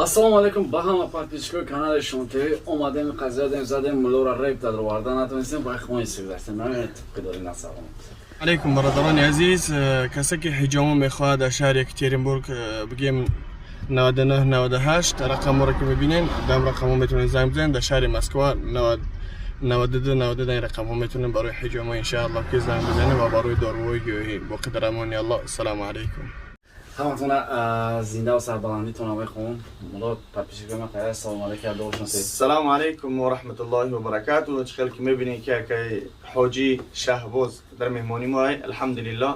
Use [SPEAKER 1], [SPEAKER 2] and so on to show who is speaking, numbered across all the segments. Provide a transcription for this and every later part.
[SPEAKER 1] Ассалому алайкум ба ҳама подписчикои канали Шон ТВ. Омадем, қазиядем, задем, мулора реп дароварда натонистем, ба хмои сигдастем. Намедонем, тибқи дори насалом.
[SPEAKER 2] Алейкум, бародарони азиз. Касе ки ҳиҷомо мехоҳад дар шаҳри Екатеринбург, бигем 99 98 рақамҳоро ки мебинен, дам рақамҳо метавонед занг бизанед. Дар шаҳри Москва 92 92 ин рақамҳо метавонед барои ҳиҷомо, иншааллоҳ, ки занг бизанед ва барои доруҳои гиёҳӣ. Боқӣ дар амони Аллоҳ. Ассалому алайкум.
[SPEAKER 1] Ҳаматона зинда ва сарбаландитона мехоҳам. Муло, подписчикои ма хайр, ассалому алайкум, ядошнасе.
[SPEAKER 2] Салому алайкум ва раҳматуллоҳи ва баракату. Чӣ хел ки мебинед, ки акай ҳоҷӣ Шаҳбоз дар меҳмонӣ мо, алҳамдулиллоҳ,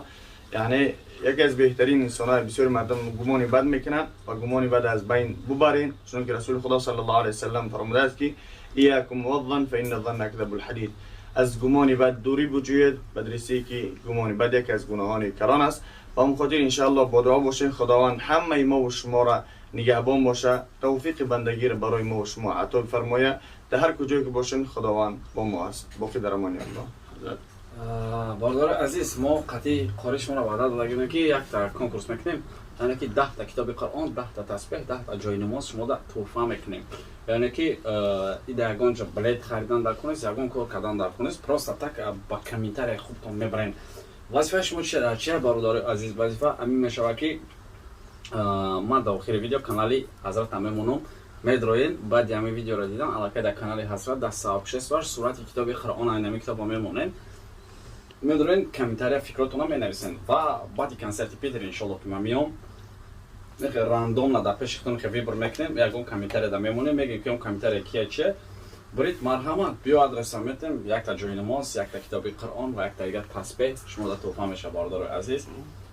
[SPEAKER 2] яъне яке аз беҳтарин инсонҳо. Бисёри мардум гумони бад мекунанд ва гумони бад аз байн бубарен, чунонки Расули Худо саллаллоҳу алайҳи васаллам фармудааст, ки إياكم والظن فإن الظن أكذب الحديث. Аз гумони бад дурӣ буҷӯед, ба дрисие ки гумони бад яке аз гуноҳони калон аст. Ба он хотир, иншааллоҳ, бо дуо бошед. Худованд ҳамаи мо ва шуморо нигаҳбон боша, тавфиқи бандагиро барои мо ва шумо ато бифармояд. Дар ҳар куҷое ки бошед, Худованд бо мо аст. Боқӣ дар амони Аллоҳ.
[SPEAKER 1] Бародари азиз, мо қатъи қори шуморо ваъда додагем, ки якта конкурс мекунем, яъне ки 10-та китоби Қуръон, 10-та тасбеҳ, 10-та ҷои намоз шумода тӯҳфа мекунем. Яъне ки ида ягон ҷо билет харидан дар кор нест, ягон кор кардан дар кор нест, просто так ба комментарияи хубтон мебарем. Вазифаи шумо чия, бародари азиз? Вазифа амин мешавад, ки ман дар охири видео канали Ҳазратам мемонам, медроен. Баъди ҳамин видеоро дидан, аллакай дар канали Ҳазрат дар сообществоаш сурати китоби Қуръон, айнами китобро мемонем, медорен, комментария фикротона менависен. Ва баъди консерти Питер, иншолло, ки ман миём, рандомно дар пеши худтон хе выбор мекунем, ягон комментария да мемонем, мегем, ки он комментария кия, чия бурид. Марҳамат, биё, адреса метем. Якта ҷои намоз, якта китоби Қуръон ва якта дигар тасбеҳ шумо да тӯҳфа меша, бародарои азиз.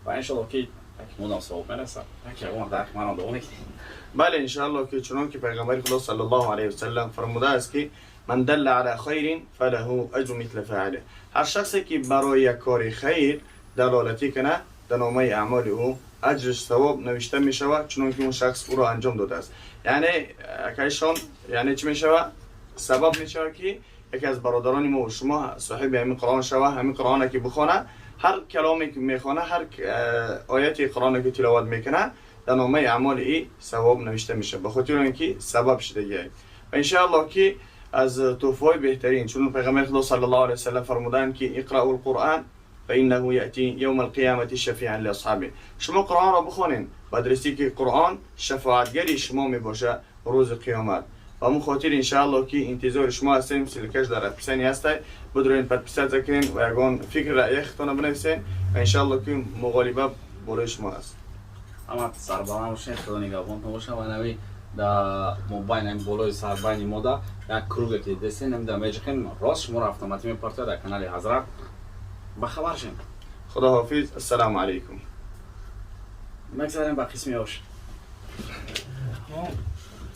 [SPEAKER 1] Ва иншолло, ки мудам савоб мерасад, ягон дарк манам дуо мекунем.
[SPEAKER 2] Бале, иншаалло, ки чунон ки пайғамбари Худо саллаллоҳу алайҳи васаллам фармудааст, ки من دل على خير فله أجر مثل فاعله. Ҳар шахсе ки барои як кори хайр далолатӣ кунад, дар номаи аъмоли ӯ аҷриш савоб навишта мешавад, чунон ки он шахс ӯро анҷом додааст. Яъне акайшон, яъне чӣ мешавад, сабаб мешавад, ки яке аз бародарони мо ва шумо соҳиби ҳамин Қуръон шава. Ҳамин Қуръоне ки бихона, ҳар каломе ки мехона, ҳар ояти Қуръоне ки тиловат мекунад, дар номаи аъмоли и савоб навишта мешавад, ба хотири он ки сабаб шудагиай. Ва иншааллоҳ, ки аз тӯҳфаҳои беҳтарин, чун пайғамбари Худо саллаллоҳу алайҳи васаллам фармуданд, ки اقرأوا القرآن فإنه يأتي يوم القيامة شفيعا لأصحابه. Шумо Қуръонро бихонед, ба дристи ки Қуръон шафоатгари шумо мебошад рӯзи қиёмат. Ба ҳамун хотир, иншааллоҳ, ки интизори шумо ҳастем. Ссылкаш дар описание ҳастай, бидурен, подписаться кунен ва ягон фикр раъи худтона бинависен. Ва иншааллоҳ, ки муғолиба болои шумо аст.
[SPEAKER 1] Ҳама сарбаланд бошед, Худо нигаҳбонтон бошад. Ва нави да мобайн, ами болои сарбайни мода як круге ки дидесен, намида меҷиқен, рост шуморо автоматӣ мепартояд дар канали Ҳазрат. Ба хабар шем.
[SPEAKER 2] Худо ҳофиз, ассалому алайкум.
[SPEAKER 1] Мегзарем ба қисми ош.